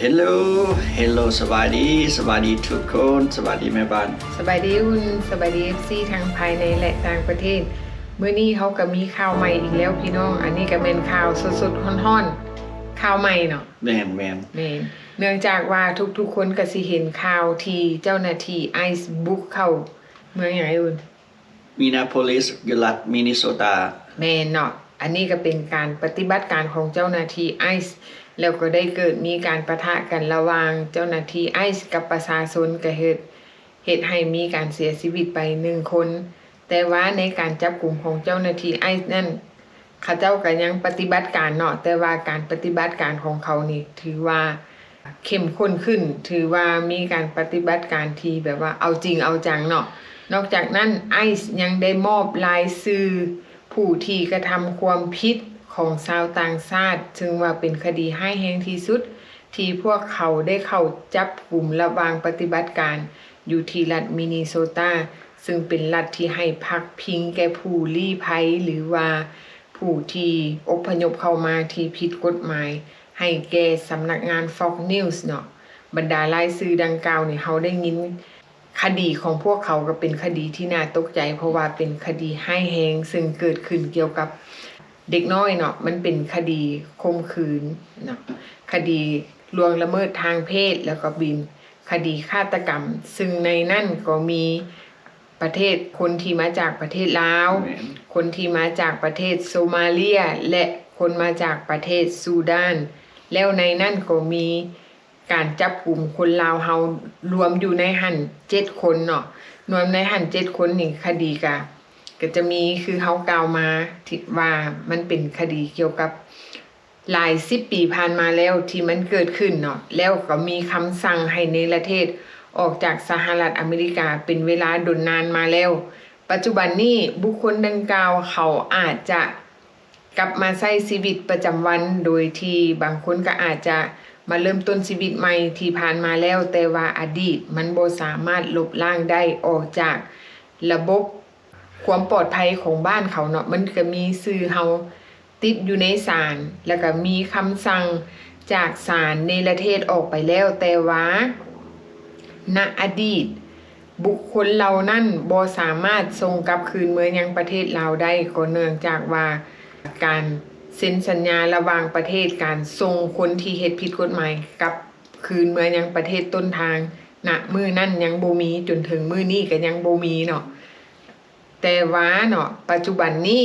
Hello Hello ສະບາຍດີ ສະບາຍດີທຸກຄົນ ສະບາຍດີແມ່ບ້ານ ສະບາຍດີອຸ່ນ ສະບາຍດີ ເອັຟຊີ ທັງພາຍໃນ ແລະ ຕ່າງປະເທດ. ມື້ນີ້ເຮົາກໍມີຂ່າວໃໝ່ອີກແລ້ວພີ່ນ້ອງ. ອັນນີ້ກໍແມ່ນຂ່າວສົດໆຮ້ອນໆ ຂ່າວໃໝ່ເນາະ. ແມ່ນໆ ແມ່ນ. ເນື່ອງຈາກວ່າທຸກໆຄົນກໍຊິເຫັນຂ່າວທີ່ເຈົ້າໜ້າທີ່ໄອສ໌ບຸກເຂົ້າເມືອງຫຍັງ ໄອອຸ່ນ? ມິນນາໂພລິສ ຢູ່ລັດມິນນີໂຊຕາ. ແມ່ນເນາະ. ອັນນີ້ກໍເປັນການປະຕິບັດການຂອງເຈົ້າໜ້າທີ່ໄອສ໌ ແລ້ວກໍໄດ້ເກີດມີການປະທະກັນລະຫວ່າງເຈົ້າໜ້າທີ່ໄອສ໌ກັບປະຊາຊົນ ກໍເຮັດ ເຮັດໃຫ້ມີການເສຍຊີວິດໄປໜຶ່ງຄົນ. ແຕ່ວ່າໃນການຈັບກຸມຂອງເຈົ້າໜ້າທີ່ໄອສ໌ນັ້ນ ເຂົາເຈົ້າກໍຍັງປະຕິບັດການເນາະ, ແຕ່ວ່າການປະຕິບັດການຂອງເຂົານີ້ຖືວ່າເຂັ້ມຂຸ້ນຂຶ້ນ, ຖືວ່າມີການປະຕິບັດການທີ່ແບບວ່າເອົາຈິງເອົາຈັງເນາະ. ນອກຈາກນັ້ນ ໄອສ໌ຍັງໄດ້ມອບລາຍຊື່ຜູ້ທີ່ກະທຳຄວາມຜິດຂອງຊາວຕ່າງຊາດ, ເຊິ່ງວ່າເປັນຄະດີຮ້າຍແຮງທີ່ສຸດ ທີ່ພວກເຂົາໄດ້ເຂົ້າຈັບກຸມລະຫວ່າງປະຕິບັດການຢູ່ທີ່ລັດມິນນີໂຊຕາ, ເຊິ່ງເປັນລັດທີ່ໃຫ້ພັກພິງແກ່ຜູ້ລີ້ໄພ ຫຼືວ່າຜູ້ທີ່ອົບພະຍົບເຂົ້າມາທີ່ຜິດກົດໝາຍ ໃຫ້ແກ່ສຳນັກງານ Fox News ເນາະ. ບັນດາລາຍຊື່ດັ່ງກ່າວນີ້ ເຮົາໄດ້ຍິນຄະດີຂອງພວກເຂົາກໍເປັນຄະດີທີ່ໜ້າຕົກໃຈ, ເພາະວ່າເປັນຄະດີຮ້າຍແຮງ ເຊິ່ງເກີດຂຶ້ນກ່ຽວກັບ ເດັກນ້ອຍເນາະ, ມັນເປັນຄະດີຂົ່ມຂືນເນາະ, ຄະດີລ່ວງລະເມີດທາງເພດ ແລ້ວກໍເປັນຄະດີຄາດຕະກຳ, ເຊິ່ງໃນນັ້ນກໍມີປະເທດ ຄົນທີ່ມາຈາກປະເທດລາວ, ແມ່ນ. ຄົນທີ່ມາຈາກປະເທດໂຊມາເລຍ ແລະ ຄົນມາຈາກປະເທດຊູດານ, ແລ້ວໃນນັ້ນກໍມີ ການຈັບກຸມຄົນລາວເຮົາລວມຢູ່ໃນຫັ້ນເຈັດຄົນເນາະ, ລວມໃນຫັ້ນເຈັດຄົນນີ້ ຄະດີກະ ກະຈະມີຄືເຮົາກ່າວມາທີ່ວ່າມັນເປັນຄະດີກ່ຽວກັບຫຼາຍສິບປີຜ່ານມາແລ້ວທີ່ມັນເກີດຂຶ້ນເນາະ, ແລ້ວກໍມີຄຳສັ່ງໃຫ້ເນລະເທດອອກຈາກສະຫະລັດອາເມລິກາເປັນເວລາດົນນານມາແລ້ວ. ປັດຈຸບັນນີ້ບຸກຄົນດັ່ງກ່າວເຂົາອາດຈະ ກັບມາໃຊ້ຊີວິດປະຈຳວັນ ໂດຍທີ່ບາງຄົນກໍອາດຈະມາເລີ່ມຕົ້ນຊີວິດໃໝ່ທີ່ຜ່ານມາແລ້ວ, ແຕ່ວ່າອະດີດມັນບໍ່ສາມາດລົບລ້າງໄດ້ອອກຈາກລະບົບຄວາມປອດໄພຂອງບ້ານເຂົາເນາະ. ມັນກໍມີຊື່ເຮົາຕິດຢູ່ໃນສານ ແລ້ວກໍມີຄຳສັ່ງຈາກສານເນລະເທດອອກໄປແລ້ວ, ແຕ່ວ່າ ນະອະດີດ ບຸກຄົນເຫຼົ່ານັ້ນບໍ່ສາມາດສົ່ງກັບຄືນເມືອຍັງປະເທດລາວໄດ້, ກໍເນື່ອງຈາກວ່າການເຊັນສັນຍາລະຫວ່າງປະເທດ, ການສົ່ງຄົນທີ່ເຮັດຜິດກົດໝາຍກັບຄືນເມືອຍັງປະເທດຕົ້ນທາງ ນະມື້ນັ້ນຍັງບໍ່ມີ, ຈົນເຖິງມື້ນີ້ກໍຍັງບໍ່ມີເນາະ. ແຕ່ວ່າເນາະ ປັດຈຸບັນນີ້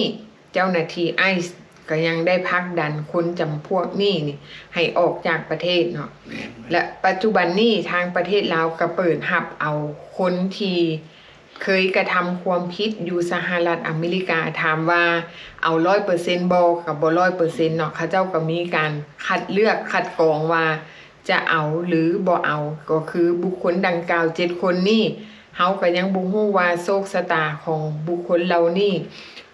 ເຈົ້າໜ້າທີ່ໄອສ໌ກໍຍັງໄດ້ຜັກດັນຄົນຈຳພວກນີ້ນີ້ໃຫ້ອອກຈາກປະເທດເນາະ ແລະ ປັດຈຸບັນນີ້ທາງປະເທດລາວກໍເປີດຮັບເອົາຄົນທີ່ເຄີຍກະທຳຄວາມຜິດຢູ່ສະຫະລັດອາເມລິກາ. ຖາມວ່າເອົາຮ້ອຍເປີເຊັນບໍ່? ກໍບໍ່ຮ້ອຍເປີເຊັນເນາະ, ເຂົາເຈົ້າກໍມີການຄັດເລືອກຄັດກອງວ່າ ຈະເອົາ ຫຼື ບໍ່ເອົາ, ກໍຄືບຸກຄົນດັ່ງກ່າວເຈັດຄົນນີ້ ເຮົາກໍຍັງບໍ່ຮູ້ວ່າໂຊກຊະຕາຂອງບຸກຄົນເຫຼົ່ານີ້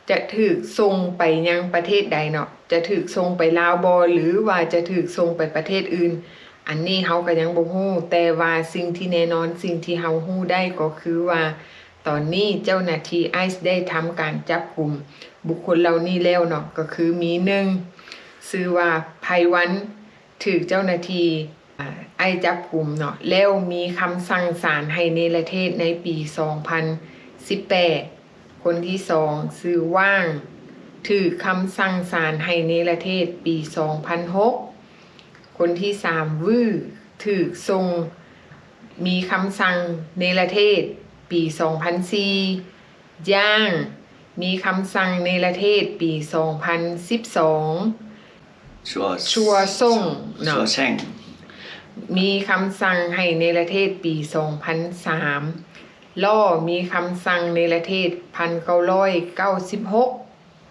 ຈະຖືກສົ່ງໄປຍັງປະເທດໃດເນາະ, ຈະຖືກສົ່ງໄປລາວບໍ່ ຫຼື ວ່າຈະຖືກສົ່ງໄປປະເທດອື່ນ, ອັນນີ້ເຮົາກໍຍັງບໍ່ຮູ້. ແຕ່ວ່າສິ່ງທີ່ແນ່ນອນ, ສິ່ງທີ່ເຮົາຮູ້ໄດ້ກໍຄືວ່າ ຕອນນີ້ເຈົ້າໜ້າທີ່ໄອສ໌ໄດ້ທຳການຈັບກຸມບຸກຄົນເຫຼົ່ານີ້ແລ້ວເນາະ, ກໍຄືມີ ໜຶ່ງ ຊື່ວ່າ ໄພວັນ ຖືກເຈົ້າໜ້າທີ່ ອາ ໄອສ໌ຈັບກຸມເນາະ ແລ້ວມີຄຳສັ່ງສານໃຫ້ເນລະເທດໃນປີສອງພັນສິບແປດ. ຄົນທີສອງ ຊື່ ຫວ່າງ ຖືກຄຳສັ່ງສານໃຫ້ເນລະເທດປີສອງພັນຫົກ. ຄົນທີສາມ ວື້ ຖືກສົ່ງ ມີຄຳສັ່ງເນລະເທດປີສອງພັນສີ່. ຢ່າງ ມີຄຳສັ່ງເນລະເທດປີສອງພັນສິບສອງ. ຊົວ ຊົວຊົງເນາະ ຊົວແຊ່ງ ມີຄຳສັ່ງໃຫ້ເນລະເທດປີສອງພັນສາມ. ລໍ ມີຄຳສັ່ງເນລະເທດພັນເກົ້າຮ້ອຍເກົ້າສິບຫົກ.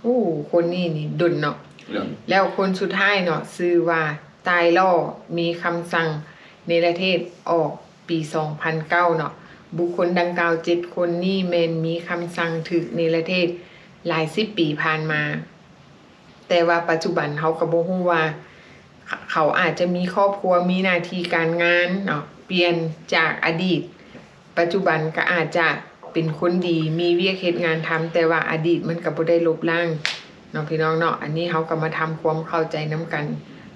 ໂອ້ ຄົນນີ້ນີ້ດົນເນາະ ດົນ. ແລ້ວຄົນສຸດທ້າຍເນາະ ຊື່ວ່າ ຕາຍລໍ ມີຄຳສັ່ງເນລະເທດອອກປີສອງພັນເກົ້າເນາະ. ບຸກຄົນດັ່ງກ່າວເຈັດຄົນນີ້ແມ່ນມີຄຳສັ່ງຖືກເນລະເທດຫຼາຍສິບປີຜ່ານມາ, ແຕ່ວ່າປັດຈຸບັນເຮົາກໍບໍ່ຮູ້ວ່າ ເຂົາອາດຈະມີຄອບຄົວ ມີໜ້າທີ່ການງານເນາະ ປ່ຽນຈາກອະດີດ ປັດຈຸບັນກໍອາດຈະເປັນຄົນດີ ມີວຽກເຮັດງານທຳ, ແຕ່ວ່າອະດີດມັນກໍບໍ່ໄດ້ລົບລ້າງເນາະ ພີ່ນ້ອງເນາະ. ອັນນີ້ເຮົາກໍມາທຳຄວາມເຂົ້າໃຈນຳກັນ.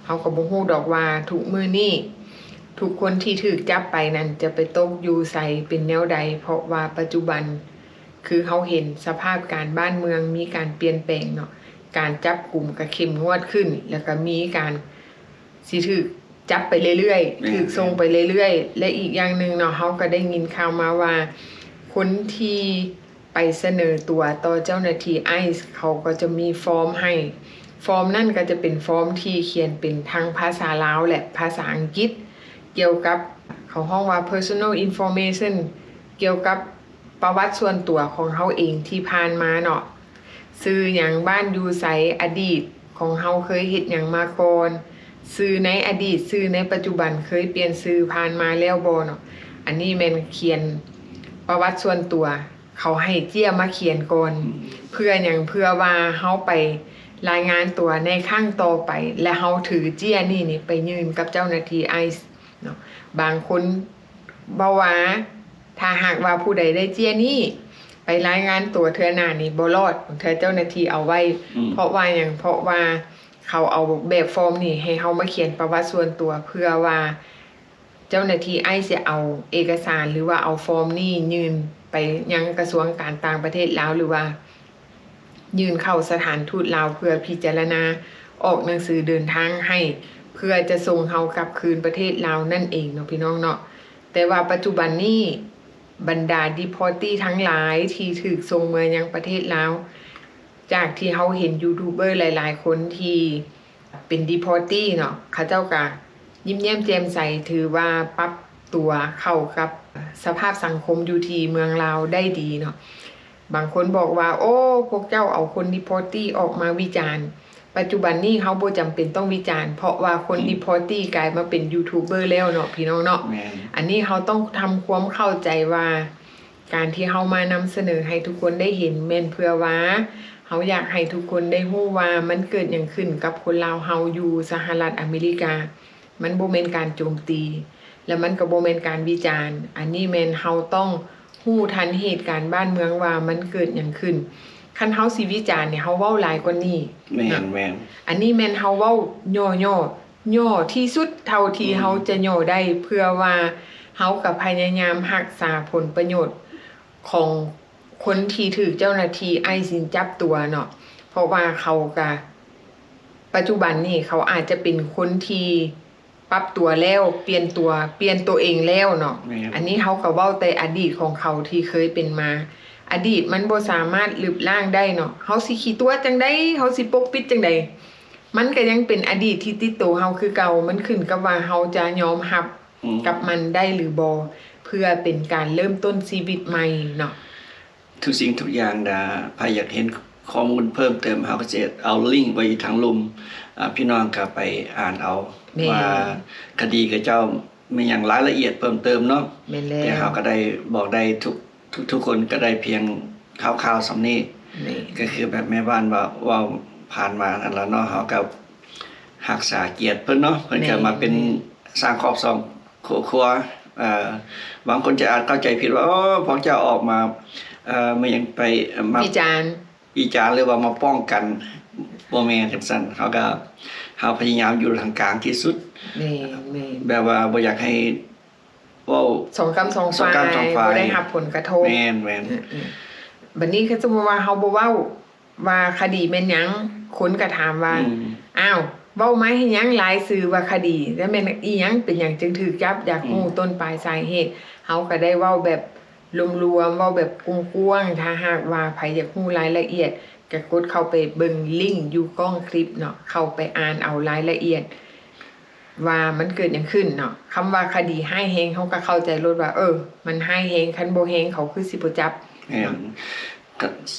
ເຮົາກໍບໍ່ຮູ້ດອກວ່າທຸກມື້ນີ້ ທຸກຄົນທີ່ຖືກຈັບໄປນັ້ນຈະໄປຕົກຢູ່ໃສ ເປັນແນວໃດ ເພາະວ່າປັດຈຸບັນ ຄືເຮົາເຫັນສະພາບການບ້ານເມືອງມີການປ່ຽນແປງເນາະ, ການຈັບກຸມກໍເຂັ້ມງວດຂຶ້ນ ແລ້ວກໍມີການ ຊິຖືກຈັບໄປເລື້ອຍໆ ແມ່ນ ຖືກສົ່ງໄປເລື້ອຍໆ ແລະ ອີກຢ່າງໜຶ່ງເນາະ ເຮົາກໍໄດ້ຍິນຂ່າວມາວ່າ ຄົນທີ່ໄປສະເໜີຕົວຕໍ່ເຈົ້າໜ້າທີ່ໄອສ໌ ເຂົາກໍຈະມີຟອມໃຫ້, ຟອມນັ້ນກໍຈະເປັນຟອມທີ່ຂຽນເປັນທັງພາສາລາວ ແລະ ພາສາອັງກິດ ກ່ຽວກັບ ເຂົາຮ້ອງວ່າ ເພີເຊີນໍອິນຟໍເມຊັນ ກ່ຽວກັບປະຫວັດສ່ວນຕົວຂອງເຮົາເອງທີ່ຜ່ານມາເນາະ. ຊື່ຫຍັງ, ບ້ານຢູ່ໃສ, ອະດີດຂອງເຮົາເຄີຍເຮັດຫຍັງມາກ່ອນ, ຊື່ໃນອະດີດ, ຊື່ໃນປັດຈຸບັນເຄີຍປ່ຽນຊື່ຜ່ານມາແລ້ວບໍ່ເນາະ. ອັນນີ້ແມ່ນຂຽນປະຫວັດສ່ວນຕົວ, ເຂົາໃຫ້ເຈ້ຍມາຂຽນກ່ອນ. ເພື່ອຫຍັງ? ເພື່ອວ່າເຮົາໄປລາຍງານຕົວໃນຄັ້ງຕໍ່ໄປ ແລະ ເຮົາຖືເຈ້ຍນີ້ນີ້ໄປຍື່ນກັບເຈົ້າໜ້າທີ່ໄອສ໌ເນາະ. ບາງຄົນເວົ້າວ່າ ຖ້າຫາກວ່າຜູ້ໃດໄດ້ເຈ້ຍນີ້ໄປລາຍງານຕົວເທື່ອໜ້ານີ້ບໍ່ລອດ, ເທື່ອເຈົ້າໜ້າທີ່ເອົາໄວ້. ອືມ ເພາະວ່າຫຍັງ? ເພາະວ່າເຂົາເອົາແບບຟອມນີ້ໃຫ້ເຮົາມາຂຽນປະຫວັດສ່ວນຕົວ ເພື່ອວ່າເຈົ້າໜ້າທີ່ໄອສ໌ຈະເອົາເອກະສານ ຫຼືວ່າເອົາຟອມນີ້ຍື່ນໄປຍັງກະຊວງການຕ່າງປະເທດລາວ ຫຼືວ່າ ຍື່ນເຂົ້າສະຖານທູດລາວເພື່ອພິຈາລະນາອອກໜັງສືເດີນທາງໃຫ້ ເພື່ອຈະສົ່ງເຮົາກັບຄືນປະເທດລາວນັ້ນເອງເນາະ ພີ່ນ້ອງເນາະ. ແຕ່ວ່າປັດຈຸບັນນີ້ ບັນດາດີພອດຕີ້ທັງຫຼາຍທີ່ຖືກສົ່ງເມືອຍັງປະເທດລາວ ຈາກທີ່ເຮົາເຫັນຢູທູບເບີຫຼາຍໆຄົນທີ່ ເປັນດີພອດຕີ້ເນາະ, ເຂົາເຈົ້າກະຍິ້ມແຍ້ມແຈ່ມໃສ ຖືວ່າປັບຕົວເຂົ້າກັບສະພາບສັງຄົມຢູ່ທີ່ເມືອງລາວໄດ້ດີເນາະ. ບາງຄົນບອກວ່າ ໂອ້ ພວກເຈົ້າເອົາຄົນດີພອດຕີ້ອອກມາວິຈານ. ປັດຈຸບັນນີ້ເຮົາບໍ່ຈຳເປັນຕ້ອງວິຈານ ເພາະວ່າຄົນ ອືມ ດີພອດຕີ້ກາຍມາເປັນຢູທູບເບີແລ້ວເນາະ ພີ່ນ້ອງເນາະ. ແມ່ນ. ອັນນີ້ເຮົາຕ້ອງທຳຄວາມເຂົ້າໃຈວ່າ ການທີ່ເຮົາມານຳສະເໜີໃຫ້ທຸກຄົນໄດ້ເຫັນ ແມ່ນເພື່ອວ່າເຮົາຢາກໃຫ້ທຸກຄົນໄດ້ຮູ້ວ່າມັນເກີດຫຍັງຂຶ້ນກັບຄົນລາວເຮົາຢູ່ສະຫະລັດອາເມລິກາ. ມັນບໍ່ແມ່ນການໂຈມຕີ ແລະ ມັນກໍບໍ່ແມ່ນການວິຈານ. ອັນນີ້ແມ່ນເຮົາຕ້ອງຮູ້ທັນເຫດການບ້ານເມືອງວ່າມັນເກີດຫຍັງຂຶ້ນ. ຄັນເຮົາຊິວິຈານນີ້ ເຮົາເວົ້າຫຼາຍກວ່ານີ້. ແມ່ນ ເນາະ ແມ່ນ. ອັນນີ້ແມ່ນເຮົາເວົ້າຫຍໍ້ໆ ຫຍໍ້ທີ່ສຸດເທົ່າທີ່ ອືມ ເຮົາຈະຫຍໍ້ໄດ້ ເພື່ອວ່າເຮົາກໍພະຍາຍາມຮັກສາຜົນປະໂຫຍດຂອງຄົນທີ່ຖືກເຈົ້າໜ້າທີ່ໄອຊິນຈັບຕົວເນາະ. ເພາະວ່າເຂົາກະ ປັດຈຸບັນນີ້ເຂົາອາດຈະເປັນຄົນທີ່ປັບຕົວແລ້ວ, ປ່ຽນຕົວ, ປ່ຽນໂຕເອງແລ້ວເນາະ. ແມ່ນ. ອັນນີ້ເຮົາກໍເວົ້າແຕ່ອະດີດຂອງເຂົາທີ່ເຄີຍເປັນມາ. ອະດີດມັນບໍ່ສາມາດລຶບລ້າງໄດ້ເນາະ. ເຮົາຊິຂີ້ຕົວະຈັ່ງໃດ, ເຮົາຊິປົກປິດຈັ່ງໃດ, ມັນກໍຍັງເປັນອະດີດທີ່ຕິດໂຕເຮົາຄືເກົ່າ. ມັນຂຶ້ນກັບວ່າເຮົາຈະຍອມຮັບ ອືມ ກັບມັນໄດ້ຫຼືບໍ່ ເພື່ອເປັນການເລີ່ມຕົ້ນຊີວິດໃໝ່ເນາະ. ທຸກສິ່ງທຸກຢ່າງນະ ໃຜຢາກເຫັນຂໍ້ມູນເພີ່ມເຕີມ ເຮົາກໍຈະເອົາລິ້ງໄວ້ຢູ່ທາງລຸ່ມ ອາ ພີ່ນ້ອງກໍໄປອ່ານເອົາ ແມ່ນ ວ່າຄະດີຂະເຈົ້າມີຫຍັງລາຍລະອຽດເພີ່ມເຕີມເນາະ. ແມ່ນແລ້ວ. ແຕ່ເຮົາກໍໄດ້ບອກໄດ້ທຸກ ທຸກໆຄົນກໍໄດ້ພຽງຄ່າວໆສ່ຳນີ້. ແມ່ນ. ກໍຄືແບບແມ່ບ້ານເວົ້າ ເວົ້າຜ່ານມາຫັ້ນລະເນາະ, ເຮົາກໍຮັກສາກຽດເພິ່ນເນາະ, ເພິ່ນກໍມາເປັນ ແມ່ນ ສ້າງຄອບສ້ອງຄົວ ເອີ ບາງຄົນຈະອາດເຂົ້າໃຈຜິດວ່າ ໂອ້ ພວກເຈົ້າອອກມາ ເອີ ມາຫຍັງໄປ ມາວິຈານ ວິຈານ ຫຼືວ່າມາປ້ອງກັນ, ບໍ່ແມ່ນຈັ່ງຊັ້ນ. ເຮົາກໍ ເຮົາພະຍາຍາມຢູ່ທາງກາງທີ່ສຸດ. ແມ່ນໆ. ແບບວ່າບໍ່ຢາກໃຫ້ເວົ້າສອງກ້ຳສອງຝ່າຍ ສອງກ້ຳສອງຝ່າຍ ບໍ່ໄດ້ຮັບຜົນກະທົບ. ແມ່ນໆ. ເອີໆ. ບັດນີ້ ຄັນສົມມຸດວ່າເຮົາບໍ່ເວົ້າ ວ່າຄະດີແມ່ນຫຍັງ, ຄົນກໍຖາມວ່າ ອືມ ອ້າວ ເວົ້າມາເຮັດຫຍັງຫຼາຍຊື່ວ່າຄະດີ ແລ້ວແມ່ນອີ່ຫຍັງ ເປັນຫຍັງຈຶ່ງຖືກຈັບ, ຢາກຮູ້ ອືມ ຕົ້ນປາຍສາເຫດ. ເຮົາກໍໄດ້ເວົ້າແບບລວມໆ ເວົ້າແບບກວ້າງໆ, ຖ້າຫາກວ່າໃຜຢາກຮູ້ລາຍລະອຽດ ກໍກົດເຂົ້າໄປເບິ່ງລິ້ງຢູ່ກ້ອງຄລິບເນາະ, ເຂົ້າໄປອ່ານເອົາລາຍລະອຽດ ວ່າມັນເກີດຫຍັງຂຶ້ນເນາະ. ຄຳວ່າຄະດີຮ້າຍແຮງ ເຮົາກໍເຂົ້າໃຈໂລດວ່າ ເອີ ມັນຮ້າຍແຮງ, ຄັນບໍ່ແຮງເຂົາຄືຊິບໍ່ຈັບ. ແມ່ນ. ຄັນ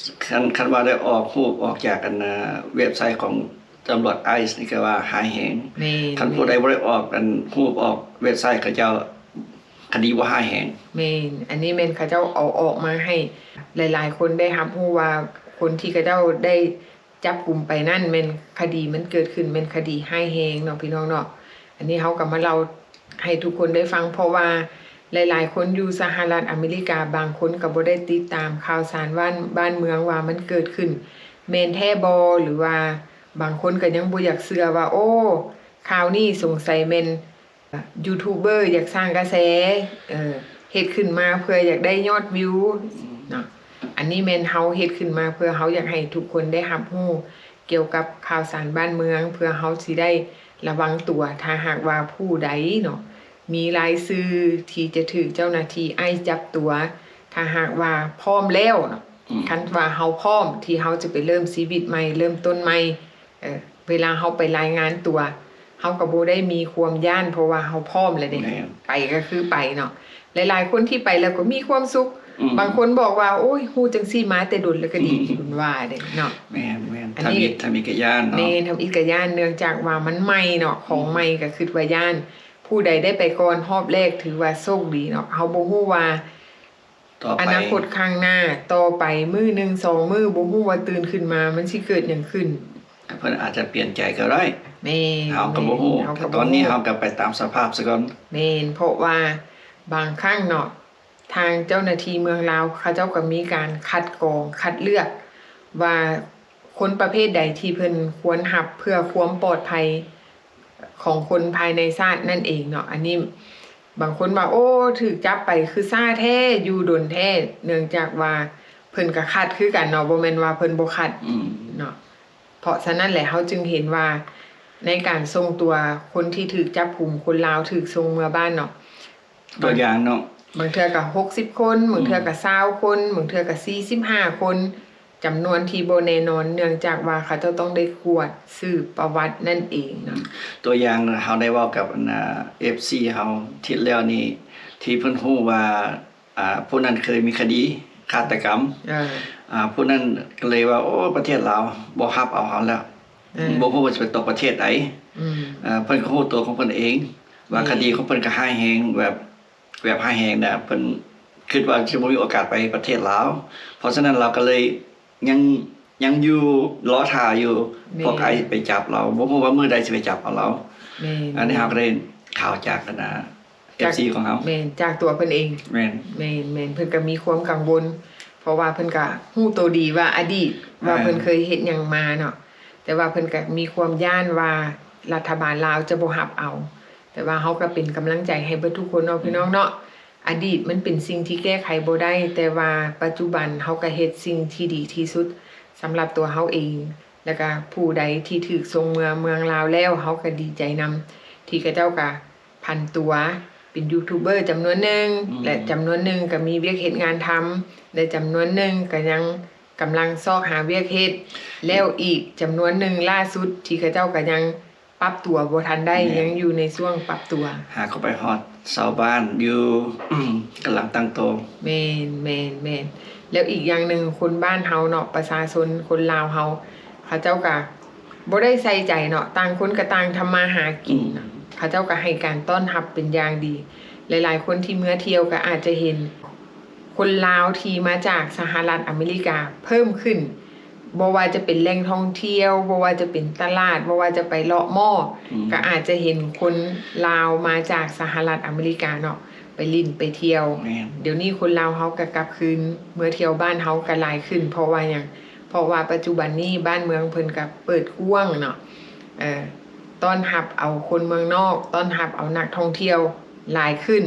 ຄັນ ຄັນວ່າໄດ້ອອກຮູບອອກຈາກ ອັນ ເວັບໄຊຂອງຕຳຫຼວດໄອສ໌ນີ້ ກໍວ່າຮ້າຍແຮງ. ແມ່ນ. ຄັນຜູ້ໃດບໍ່ໄດ້ອອກ ອັນ ຮູບອອກເວັບໄຊ ເຂົາເຈົ້າ ຄະດີບໍ່ຮ້າຍແຮງ. ແມ່ນ. ອັນນີ້ແມ່ນເຂົາເຈົ້າເອົາອອກມາໃຫ້ຫຼາຍໆຄົນໄດ້ຮັບຮູ້ວ່າ ຄົນທີ່ເຂົາເຈົ້າໄດ້ ຈັບກຸມໄປນັ້ນແມ່ນຄະດີມັນເກີດຂຶ້ນ ແມ່ນຄະດີຮ້າຍແຮງເນາະ ພີ່ນ້ອງເນາະ. ອັນນີ້ເຮົາກໍມາເລົ່າໃຫ້ທຸກຄົນໄດ້ຟັງ ເພາະວ່າຫຼາຍໆຄົນຢູ່ສະຫະລັດອາເມລິກາ ບາງຄົນກໍບໍ່ໄດ້ຕິດຕາມຂ່າວສານບ້ານ ບ້ານເມືອງວ່າມັນເກີດຂຶ້ນແມ່ນແທ້ບໍ່ ຫຼືວ່າບາງຄົນກໍຍັງບໍ່ຢາກເຊື່ອວ່າ ໂອ້ ຂ່າວນີ້ສົງໄສແມ່ນ ຢູທູບເບີຢາກສ້າງກະແສ ເອີ ເຮັດຂຶ້ນມາເພື່ອຢາກໄດ້ຍອດວິວເນາະ. ອັນນີ້ແມ່ນເຮົາເຮັດຂຶ້ນມາເພື່ອເຮົາຢາກໃຫ້ທຸກຄົນໄດ້ຮັບຮູ້ກ່ຽວກັບຂ່າວສານບ້ານເມືອງ ເພື່ອເຮົາຊິໄດ້ລະວັງຕົວ ຖ້າຫາກວ່າຜູ້ໃດເນາະ ມີລາຍຊື່ທີ່ຈະຖືກເຈົ້າໜ້າທີ່ໄອສ໌ຈັບຕົວ ຖ້າຫາກວ່າພ້ອມແລ້ວເນາະ ອືມ ຄັນວ່າເຮົາພ້ອມທີ່ເຮົາຈະໄປເລີ່ມຊີວິດໃໝ່ ເລີ່ມຕົ້ນໃໝ່ ເອີ ເວລາເຮົາໄປລາຍງານຕົວ ເຮົາກໍບໍ່ໄດ້ມີຄວາມຢ້ານ ເພາະວ່າເຮົາພ້ອມແລ້ວເດ້ ແມ່ນ ໄປກໍຄືໄປເນາະ. ຫຼາຍໆຄົນທີ່ໄປແລ້ວກໍມີຄວາມສຸກ ອືມ ບາງຄົນບອກວ່າ ໂອ້ຍ ຮູ້ຈັ່ງຊີ້ມາແຕ່ດົນແລ້ວກໍດີ ອືມ ເພິ່ນວ່າເດ້ເນາະ. ແມ່ນໆ ອັນນີ້ ທຳອິດ ທຳອິດກໍຢ້ານເນາະ. ແມ່ນ ທຳອິດກໍຢ້ານ ເນື່ອງຈາກວ່າມັນໃໝ່ເນາະ ຂອງ ອືມ ໃໝ່ກໍຄິດວ່າຢ້ານ. ຜູ້ໃດໄດ້ໄປກ່ອນຮອບແລກຖືວ່າໂຊກດີເນາະ ເຮົາບໍ່ຮູ້ວ່າ ຕໍ່ໄປ ອະນາຄົດຂ້າງໜ້າ ຕໍ່ໄປມື້ໜຶ່ງສອງມື້ ບໍ່ຮູ້ວ່າຕື່ນຂຶ້ນມາມັນຊິເກີດຫຍັງຂຶ້ນ ເພິ່ນອາດຈະປ່ຽນໃຈກໍໄດ້. ແມ່ນ ເຮົາກໍບໍ່ຮູ້ ເຮົາກໍບໍ່ຮູ້ ແຕ່ຕອນນີ້ເຮົາກໍໄປຕາມສະພາບຊະກ່ອນ. ແມ່ນ ເພາະວ່າບາງຄັ້ງເນາະ ທາງເຈົ້າໜ້າທີ່ເມືອງລາວ ເຂົາເຈົ້າກໍມີການຄັດກອງ ຄັດເລືອກວ່າ ຄົນປະເພດໃດທີ່ເພິ່ນຄວນຮັບເພື່ອຄວາມປອດໄພຂອງຄົນພາຍໃນຊາດນັ້ນເອງເນາະ. ອັນນີ້ບາງຄົນວ່າ ໂອ້ ຖືກຈັບໄປຄືຊ້າແທ້ ຢູ່ດົນແທ້ ເນື່ອງຈາກວ່າເພິ່ນກໍຄັດຄືກັນເນາະ ບໍ່ແມ່ນວ່າເພິ່ນບໍ່ຄັດ ອືມ ເນາະ. ເພາະສະນັ້ນແຫຼະ ເຮົາຈຶ່ງເຫັນວ່າໃນການສົ່ງຕົວຄົນທີ່ຖືກຈັບກຸມ ຄົນລາວຖືກສົ່ງເມືອບ້ານເນາະ ຕົວຢ່າງເນາະ ບາງເທື່ອກໍຫົກສິບຄົນ ບາງເທື່ອກໍຊາວຄົນ ອືມ ບາງເທື່ອກໍສີ່ສິບຫ້າຄົນ ຈຳນວນທີ່ບໍ່ແນ່ນອນ ເນື່ອງຈາກວ່າເຂົາເຈົ້າຕ້ອງໄດ້ກວດສືບປະຫວັດນັ້ນເອງເນາະ. ຕົວຢ່າງເຮົາໄດ້ເວົ້າກັບ ອັນ ເອັຟຊີ ເຮົາທິດແລ້ວນີ້ ທີ່ເພິ່ນຮູ້ວ່າ ອ່າ ຜູ້ນັ້ນເຄີຍມີຄະດີຄາດຕະກຳ ເອີ ອ່າ ຜູ້ນັ້ນກໍເລີຍວ່າ ໂອ້ ປະເທດລາວບໍ່ຮັບເອົາເຮົາແລ້ວ ເອີ ບໍ່ຮູ້ວ່າຈະໄປຕົກປະເທດໃດ ອືມ ເພິ່ນກໍຮູ້ຕົວຂອງເພິ່ນເອງວ່າ ແມ່ນ ຄະດີຂອງເພິ່ນກໍຮ້າຍແຮງ ແບບ ແບບຮ້າຍແຮງນະ ເພິ່ນຄິດວ່າຈະບໍ່ມີໂອກາດໄປປະເທດລາວ ເພາະສະນັ້ນລາວກໍເລີຍຍັງ ຍັງຢູ່ ລໍຖ້າຢູ່ ແມ່ນ ພວກໄອສ໌ໄປຈັບລາວ ບໍ່ຮູ້ວ່າມື້ໃດຊິໄປຈັບເອົາລາວ. ແມ່ນ ອັນນີ້ເຮົາກໍໄດ້ຂ່າວຈາກ ອັນ ເອັຟຊີ ຂອງເຮົາ ແມ່ນ ຈາກຕົວເພິ່ນເອງ. ແມ່ນ ແມ່ນໆ ເພິ່ນກໍມີຄວາມກັງວົນ ເພາະວ່າເພິ່ນກໍຮູ້ໂຕດີວ່າອະດີດວ່າ ອ່າ ເພິ່ນເຄີຍເຮັດຫຍັງມາເນາະ ແຕ່ວ່າເພິ່ນກໍມີຄວາມຢ້ານວ່າລັດຖະບານລາວຈະບໍ່ຮັບເອົາ ແຕ່ວ່າເຮົາກໍເປັນກຳລັງໃຈໃຫ້ເບິດທຸກຄົນເນາະ ອືມ ພີ່ນ້ອງເນາະ. ອະດີດມັນເປັນສິ່ງທີ່ແກ້ໄຂບໍ່ໄດ້ ແຕ່ວ່າປັດຈຸບັນເຮົາກໍເຮັດສິ່ງທີ່ດີທີ່ສຸດສຳລັບຕົວເຮົາເອງ ແລ້ວກໍຜູ້ໃດທີ່ຖືກສົ່ງເມືອເມືອງລາວແລ້ວ ເຮົາກໍດີໃຈນຳ ທີ່ເຂົາເຈົ້າກໍຜັນຕົວເປັນຢູທູບເບີຈຳນວນໜຶ່ງ ອືມ ແລະ ຈຳນວນໜຶ່ງກໍມີວຽກເຮັດງານທຳ ແລະ ຈຳນວນໜຶ່ງກໍຍັງກຳລັງຊອກຫາວຽກເຮັດ ແລ້ວອີກຈຳນວນໜຶ່ງລ່າສຸດທີ່ເຂົາເຈົ້າກໍຍັງ ປັບຕົວບໍ່ທັນໄດ້ ແມ່ນ ຍັງຢູ່ໃນຊ່ວງປັບຕົວ ຫາກໍໄປຮອດຊາວບ້ານຢູ່ ກຳລັງຕັ້ງໂຕ. ແມ່ນໆໆ ແລ້ວອີກຢ່າງໜຶ່ງ ຄົນບ້ານເຮົາເນາະ ປະຊາຊົນຄົນລາວເຮົາ ເຂົາເຈົ້າກະບໍ່ໄດ້ໃສ່ໃຈເນາະ ຕ່າງຄົນກະຕ່າງທຳມາຫາກິນ ອືມ ເນາະ ເຂົາເຈົ້າກະໃຫ້ການຕ້ອນຮັບເປັນຢ່າງດີ. ຫຼາຍໆຄົນທີ່ເມືອທ່ຽວກະອາດຈະເຫັນ ຄົນລາວທີ່ມາຈາກສະຫະລັດອາເມລິກາເພີ່ມຂຶ້ນ ບໍ່ວ່າຈະເປັນແຫຼ່ງທ່ອງທ່ຽວ ບໍ່ວ່າຈະເປັນຕະຫຼາດ ບໍ່ວ່າຈະໄປເລາະມໍ ອືມ ກໍອາດຈະເຫັນຄົນລາວມາຈາກສະຫະລັດອາເມລິກາເນາະ ໄປຫຼິ້ນໄປທ່ຽວ. ແມ່ນ ດຽວນີ້ຄົນລາວເຮົາກໍກັບຄືນເມືອທ່ຽວບ້ານເຮົາກໍຫຼາຍຂຶ້ນ ເພາະວ່າຫຍັງ? ເພາະວ່າປັດຈຸບັນນີ້ບ້ານເມືອງເພິ່ນກໍເປີດກວ້າງເນາະ ເອີ ຕ້ອນຮັບເອົາຄົນເມືອງນອກ ຕ້ອນຮັບເອົານັກທ່ອງທ່ຽວຫຼາຍຂຶ້ນ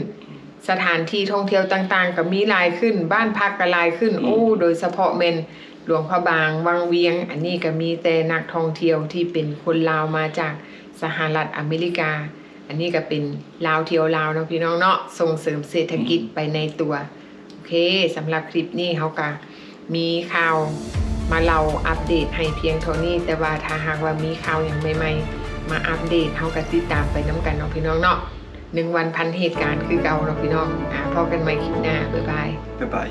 ສະຖານທີ່ທ່ອງທ່ຽວຕ່າງໆກໍມີຫຼາຍຂຶ້ນ ບ້ານພັກກໍຫຼາຍຂຶ້ນ ອືມ ໂອ້ ໂດຍສະເພາະແມ່ນຫຼວງພະບາງ ວັງວຽງ ອັນນີ້ກໍມີແຕ່ນັກທ່ອງທ່ຽວທີ່ເປັນຄົນລາວມາຈາກສະຫະລັດອາເມລິກາ ອັນນີ້ກໍເປັນລາວທ່ຽວລາວເນາະ ພີ່ນ້ອງເນາະ ສົ່ງເສີມເສດຖະກິດ ອືມ ໄປໃນຕົວ. ໂອເຄ ສຳລັບຄລິບນີ້ເຮົາກະມີຂ່າວມາເລົ່າອັບເດດໃຫ້ພຽງເທົ່ານີ້ ແຕ່ວ່າຖ້າຫາກວ່າມີຂ່າວຫຍັງໃໝ່ໆ ມາອັບເດດ ເຮົາກະຕິດຕາມໄປນຳກັນເນາະ ພີ່ນ້ອງເນາະ. ໜຶ່ງວັນພັນເຫດການຄືເກົ່າເນາະ ພີ່ນ້ອງ ອາ ພໍ້ກັນໃໝ່ຄລິບໜ້າ ບາຍບາຍ ບາຍບາຍ.